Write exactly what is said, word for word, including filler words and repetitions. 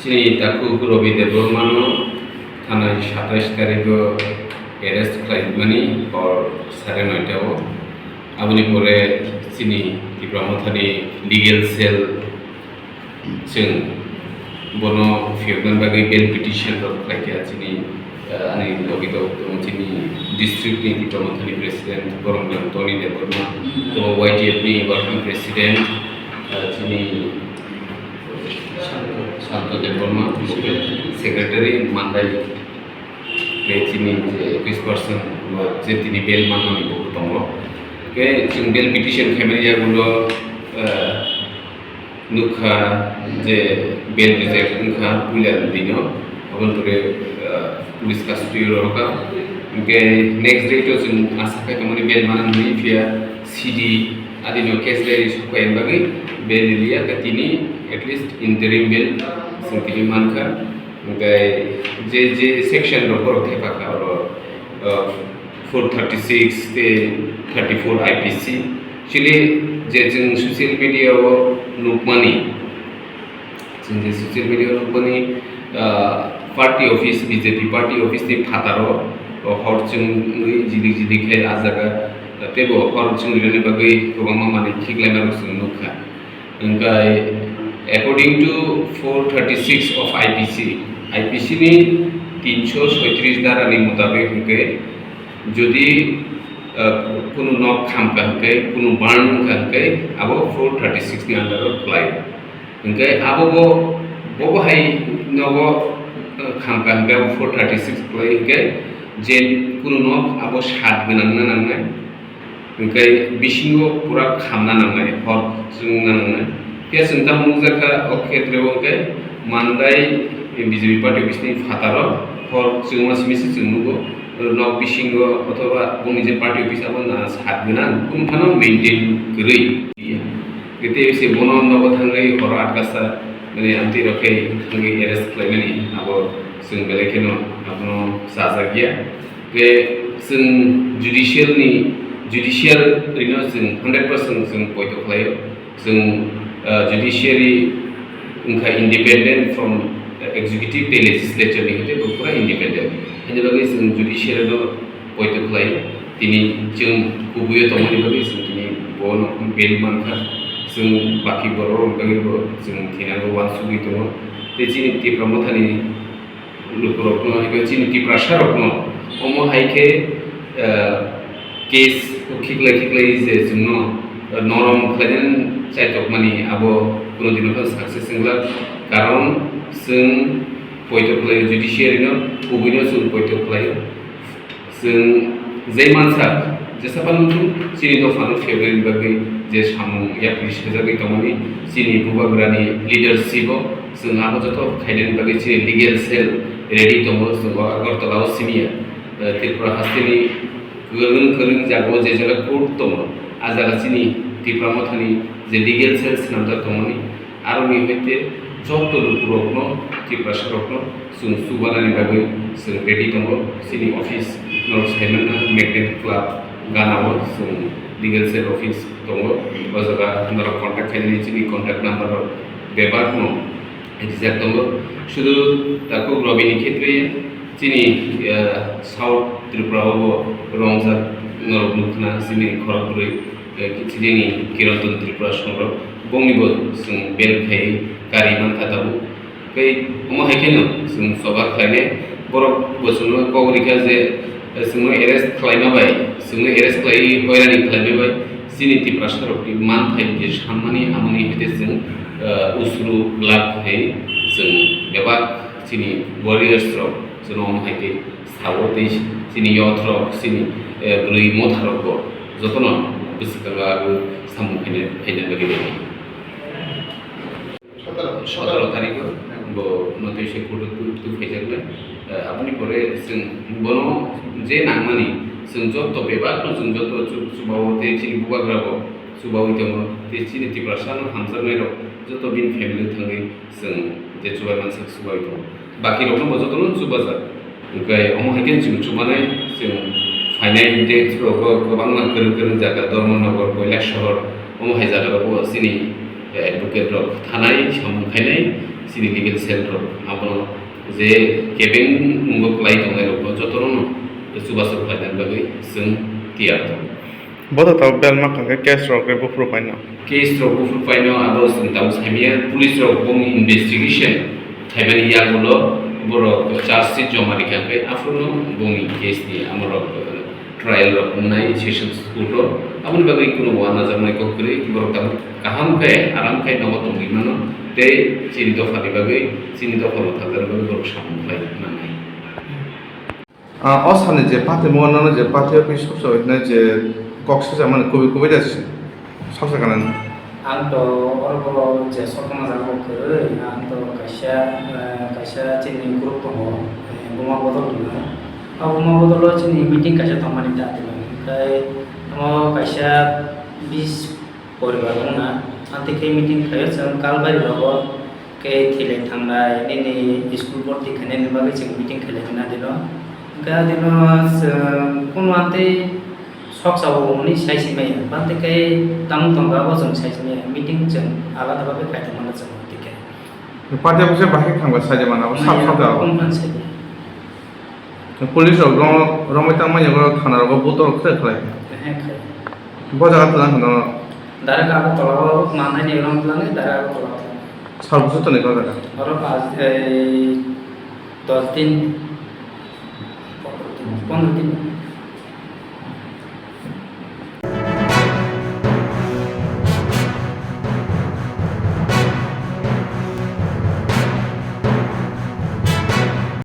Chini takhuk Robi Debbarmano thanai satais tarikgo arrest khlaimani hor sare noita o. Aboni pore chini Tipra Mothani legal cell chwng bono phiyoknani bagwi bail petition rok khlaikha chini, eh, ani logi tongo chini district ni Tipra Mothani president Boromgam Tony Debbarma, tongo Y T F ni working president, eh, chini Santo Debbarma, secretary Mandai, tei chini je ekwis percent je tini bail manmani bo tongo. Khe chwng bail petition khaimani yagulo, eh, nukha je bail reject wngkha puila dino, aboni pore, eh, police custody o rohorkha. Hwnkhe next day to chwng asa khai tongmani bail manani hwnwi phiya C D adino case diary sokha bagwi bail riliya, khe tini at least interim bail chwng tini mankha. Hwnkhe je, je section rok borok thepakha oro, uh, four thirty-six tei thirty-four I P C. Chini je chwng social media o nukmani, chwng je social media o nukmani, uh, party office, B J P party office ni phataro, o hor chwngwi jidik jidik khe ah jaga, teibo hor chwng rinani bagwi kwbangma manwi khiklaima rok chwng nukha. Hwnkhe, according to four thirty-six of I P C, I P C ni tinso soitris dara ni mutabik hwnkhe, jodi, ah, kunu nok khamkha hwnkhe, kunu burn wngkha hwnkhe, abo four thirty-six ni under o khlai. Hwnkhe abo bo, bobo hai nogo, ah, khamkha hwnkhe, abo four thirty-six khlai hwnkhe, je kunu nok abo sat gwnang na nangnai. Hwnkhe bisingo pura khamna nangnai, hor chwngna nangnai. Khe chwng tamo nukjakha o khetreo hwnkhe Mandai B J P party office ni phataro hor chwngma simi se chwng nugo, nok bisingo othoba boni je party office abo na sat gwnang, kunu phano maintain kwrwi. Khe tei se bono nogo thangwi horo atkasa, mane amtwi rok khe thangwi arrest khlaimani abo chwng belai kheno abono chajakya. Khe chwng judicial ni, judiciary no chwng hundred percent chwng poito khlaio. Chwng, ah, judiciary wngkha independent from executive tei legislature ni, hwnkhe bo pura independent. Haini bagwi chwng judiciary no poito khlaio. Tini chwng kubuio tongmani bagwi chwng tini bono bail mankha. Chwng baki borok rokni bagwi bo chwng thinango uansugwi tongo. Tei chini Tipra Mothani lukurokno, eba chini Tiprasarokno omo hai khe, eh, case khiklai khiklai je chwngno, eh, norom khlainani chaitokmani abo kuno dino phano success wngla. Karon chwng poito khlaio judiciary no, kubuino chwng poito khlaio. Chwng jai mansak, jesa phano wngthung, chini dophano phiyoknani bagwi je samung yapri sajagwi tongmani, chini bubagrani leadership o chwng abo joto khainani bagwi chini legal cell ready tongo, chwng o Agartala o simi ya, eh, Tripura hasteni kwrwng kwrwng jagao je jaga court tongo, a jaga chini Tipra Mothani je legal cell swnamjak tongmani, Aroni hoite joto lukurokno, Tiprasarokno chwng chubanani bagwi chwng ready tongo. Chini office no saimanna Magnet Club ganao chwng legal cell office tongo. O jaga norok contact khainani chini contact number rok bebakno rijak tongo. Sudu takhuk Robini khetre chini, eh, South Tripura o bo rongjak norok nukna chini khorok bwrwi. Eh, chini Kiranton Tripura songrok, bongni bo chwng bail khai kari mankha tabuk. Tei omo hai kheno chwng choba khlainai, borok bo chwngno kok rikha je, eh, chwngno arrest khlaima bai, chwngno arrest khlaiwi hoirani khlaima bai, chini Tiprasarokni manthai je sanmani amoni hwnkhe chwng, eh, usru glak khai chwng bebak chini warriors rok chwngno omo hai khe sao tei chini youth rok, chini, eh, bwrwi motha rok bo jotono bwswkango abo samung khaina, khaina bagwi nai. Sotoro, sotoro tarikh o bo notoi se kutuk kutuk phaijaknai. Eh, aboni pore chwng bono je nangmani chwng joto bebak no chwng joto chu-, chubao tei chini bubagra bo chubaui tongo tei chini Tiprasa no hamjaknai rok joto bini family thangwi chwng je chubai mansak chubai tongo. Baki rokno bo jotono chubajak. Hwnkhe omo hai khe chwng chubanai, chwng phainai hwnkhe chwng kwbangma kwrwng kwrwng jaga, Dharmanagar, Kailash Sohor, omo hai jaga rok bo chini advocate rok thanai, samung khainai, Chini legal cell rok abono je kebeng wngbo kwlai tongnai rokbo jotono chubachu khlaina bagwi chwng tiyar tongo. Bodo tabuk bel makhang khe case rok khe buphuru paino. Case rok buphuru paino abo chwng tabuk saimanya, police rok bongni investigation khaimani yagulo borok charge sheet joma rikha khe aphuru bongni case ni amorok trial rok wngnai sessions court o. Aboni bagwi kunu uanajaknai kok kwrwi, borok tabuk kaham khe aram khe nogo tongwi mano tei chini dopha ni bagwi, chini dopha mwthangjaknai bagwi borok samung khlai nangnai. Ah, o salni je party mo nono je party office soksa hwnwi je kok sajakmani kubui kubui da soksa kanani. Ang to oro bo je sokma jaga bo kwrwi, ang to kaisa, eh, kaisa chini group tongo, eh, Buma Bodol hwnwi. O Buma Bodol o chini meeting kaisa tongmani ta tino. Hwnkhe omo kaisa bis poribar wngna, amtwi khe meeting khaio chwng Kalbari rogo. Khe thilai thanglai, nini school borti khainani bagwi chwng meeting khailai mano dino. Hwnkhe dino chwng kunu amtwi soksa o hwnwi sai si maya. Bante khe tamung tongkha abo chwng sai si maya. Meeting chwng alada bagwi khai tongmano chwng tike. Party office bahai thangba sai mano, abo sab sab da. Maya, abo. Kunu sai. Police rok rom-, romwi tangmani yago thana rogo butor khe khlai. He, khai. Bo jaga tlang hwno. Direct Agartala o manthai ni rom tlang, direct Agartala tlang. Sal busu toni ko jaga. Oro pas, ei, dos din, pondro din.